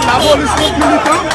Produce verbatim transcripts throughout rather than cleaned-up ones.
Lapolis kont militan.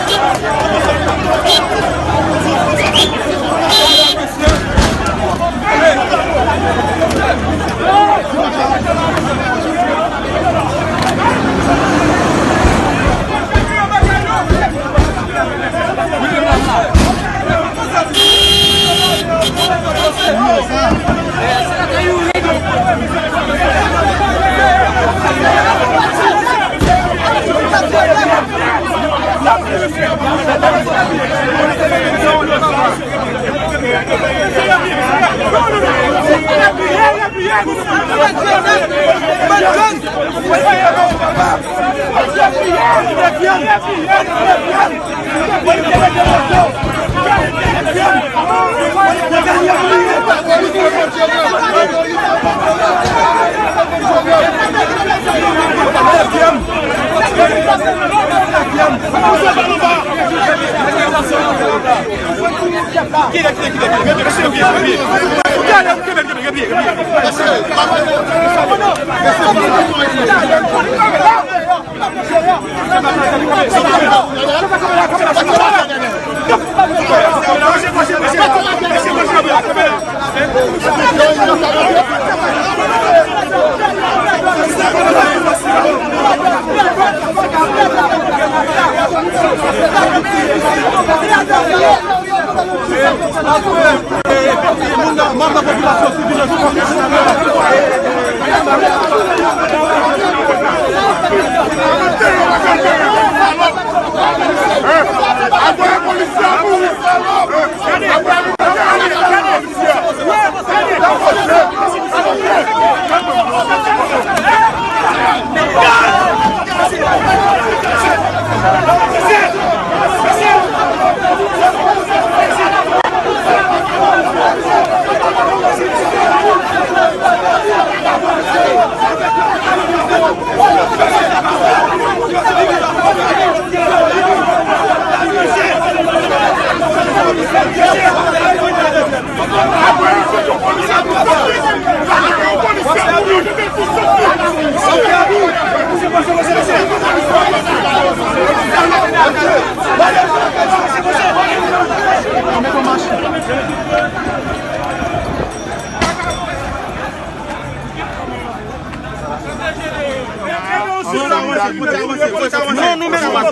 Non, nou menm nou pa.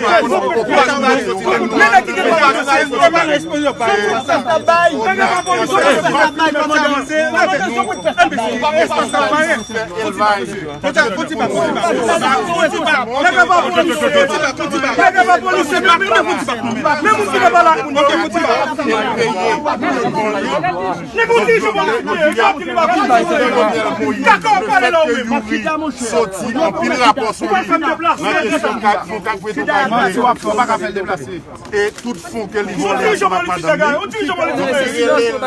Nèg la pa polisye, men moun ki te pale ak moun yo, men moun ki pa. Nèg ou di jou pa polisye, kaka w pale la ou menm. Soti anpil rapò sou li nan kesyon ka, nou ka kwè nou ka e tout fon ke li vòlè ansanm ak madanm li. Donk, se rele l,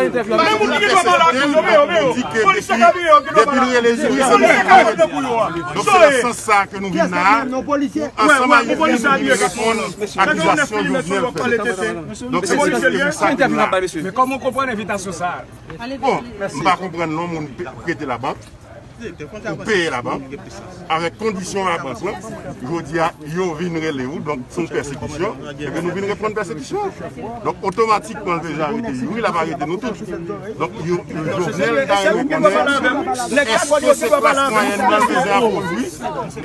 nou di ke depi, depi l rele nou, se pou nou arete. Donk, se nan sans sa ke nou vin la a, pou ansanm avèk nou, nou vin reponn akizasyon Jovenel fè. Donk, se, se, se sa ki vin la a. Men kòman w konprann envitasyon sa a? Bon, m pa konprann non, moun pe-, prete labank. Ou peye labank avèk kondisyon labank lan. Jodi a, yo vin rele w, donk se yon pèsekisyon. Epi nou vin reponn pèsekisyon. Donk, otomatikman, l bezwen arete Youri, l ap arete nou tout. Donk, yo, yo, Jovenel ta renmen konnen, èske se klas mwayèn nan l bezwen apouvri?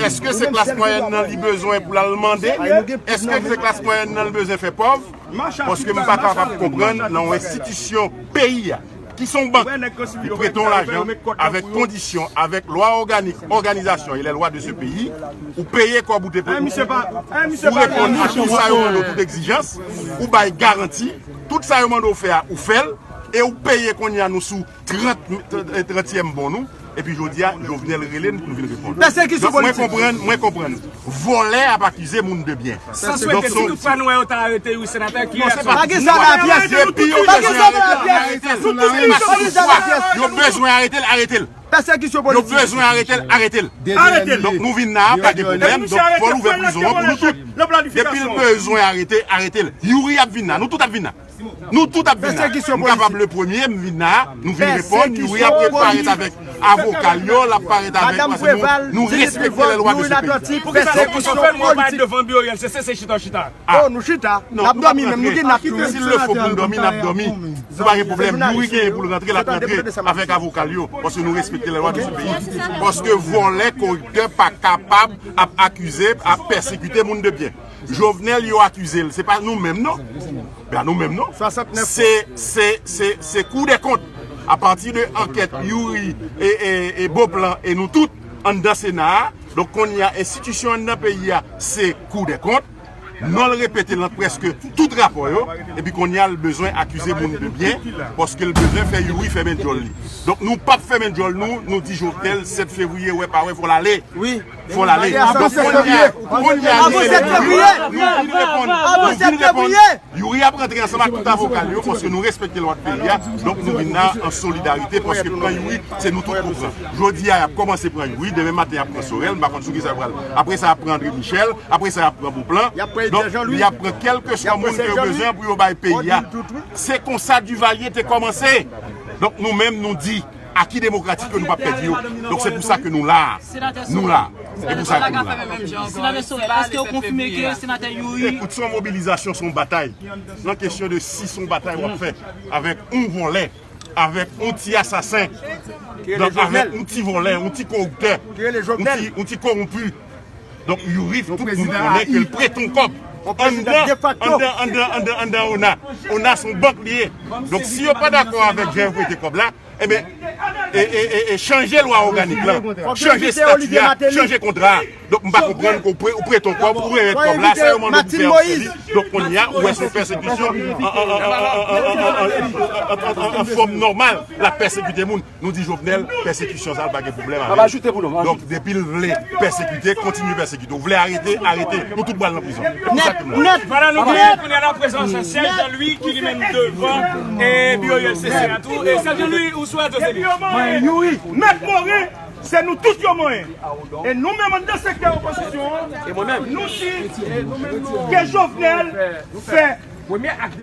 Èske se klas mwayèn nan li bezwen pou l al mande? Èske se klas mwayèn nan li bezwen fè pòv? Paske m pa kapab konprann nan yon enstitisyon peyi a, ki se yon bank ki prete w lajan avèk kondisyon, avèk lwa òganik, òganizasyon e lè lwa de se peyi, ou peye kòb ou te pou, pou reponn a tout sa yo mande w, tout egzijans, ou bay garanti, tout sa yo mande w fè a, ou fè l, e ou peye kounye a nou sou trant, trantyèm bon nou, epi jodi a, Jovenel rele n pou n vin reponn. Donk, mwen konprann, mwen konprann. Vòlè ap akize moun de byen. San swete, si toutfwa nou wè yo ta arete yon senatè, ki... Non, se pa... Pa gen zam nan pyès. Depi yo bezwen arete l, arete l. Se pa tout fwa yo bezwen arete l, arete l. Pèsekisyon politik. Yo bezwen arete l, arete l. Arete l. Donk nou vin la, pa gen pwoblèm. Donk fò l ouvè prizon an pou nou tout. Depi l bezwen arete, arete l. Youri ap vin la, nou tout ap vin la. Nou tout ap vin la. M kapab le premye, m vin la, nou vin reponn, Youri ap parèt avèk avoka l yo, l ap parèt avèk, paske nou, nou respekte lè lwa de se peyi. Poukisa se pou sa fè nou parèt devan biwo L C C, se chita w chita? Oh, nou chita. N ap dòmi menm, nou gen n ap tou. Si l le fo pou n dòmi, n ap dòmi. Nou pa gen pwoblèm. Youri genyen pou l rantre, l ap rantre avèk avoka l yo, paske nou respekte lè lwa de se peyi. Paske vòlè, koriptè pa kapab ap akize, ap pèsekite moun de byen. Jovenel, yo akize l, se pa nou menm non. Ben nou menm non. Se, se, se, se Kou dè Kont. Apati de ankèt Youri e, e, e Beauplan e nou tout anndan Sena a, donk kounye a enstitisyon anndan peyi a se Kou dè Kont. Non l repete l nan prèske tout rapò yo, epi kounye a l bezwen akize moun de byen, paske l bezwen fè Youri fèmen djòl li. Donk nou p ap fèmen djòl nou, nou di Jovenel, sèt fevriye, wè pa wè, fò l ale. Wi. Fò l ale. Donk kounye a, kounye a, nou vin reponn, nou vin reponn. Youri ap rantre ansanm ak tout avoka l yo, paske nou respekte lwa peyi a. Donk nou vin la an solidarite, paske pran Youri, se nou tout pou pran. Jodi a, y ap kòmanse pran Youri, demen maten y ap pran Sorel, m pa konn sou kisa y pral. Apre sa, y ap pran André Michel, apre sa, y ap pran Beauplan. Donk, y ap pran kèlkeswa moun ke yo bezwen pou yo bay peyi a. Se konsa Duvalier te kòmanse. Donk nou menm, nou di, aki demokratik yo, nou p ap pèdi yo. Donk se pou sa ke nou la. Nou la. Se pou sa ke nou la. Senatè Sorel, èske w konfime ke senatè Youri... Ekout, se yon mobilizasyon, se yon batay. Nan kesyon de si, se yon batay w ap fè avèk yon vòlè, avèk yon ti asasen, donk avèk yon ti vòlè, yon ti koriptè, yon ti, yon ti kowonpi. Donk Youri, tout moun konnen ke l prete yon kòb anndan, anndan, anndan, anndan, anndan ona. Ona se yon bank li ye. Donk si yo pa dakò avèk jan yo prete kòb la, enben, e, e, e, e chanje lwa òganik la, chanje estati a, chanje kontra a. Donk m pa konprann ke w pre-, ou prete yon kòb, ou remèt kòb la, sa yo mande w pou fè, w ap sèvi. Donk kounye a, ou wè se yon pèsekisyon an, an, an, an fòm nòmal, l ap pèsekite moun. Nou di Jovenel, pèsekisyon sa, l pa gen pwoblèm avè l. Donk depi l vle pèsekite, kontinye pèsekite. Ou vle arete, arete. Nou tout pral nan prizon. Nèt, nèt. Vwala, nou genyen kounye a la prezans Serge Jean-Louis ki li menm devan, e, biwo L C C a tou. E Serge Jean-Louis, ou sou radyo, se li. Mwen, Youri. Mèt Morin, se nou tout yo manyen. E nou menm anndan sektè opozisyon an, nou di ke Jovenel fè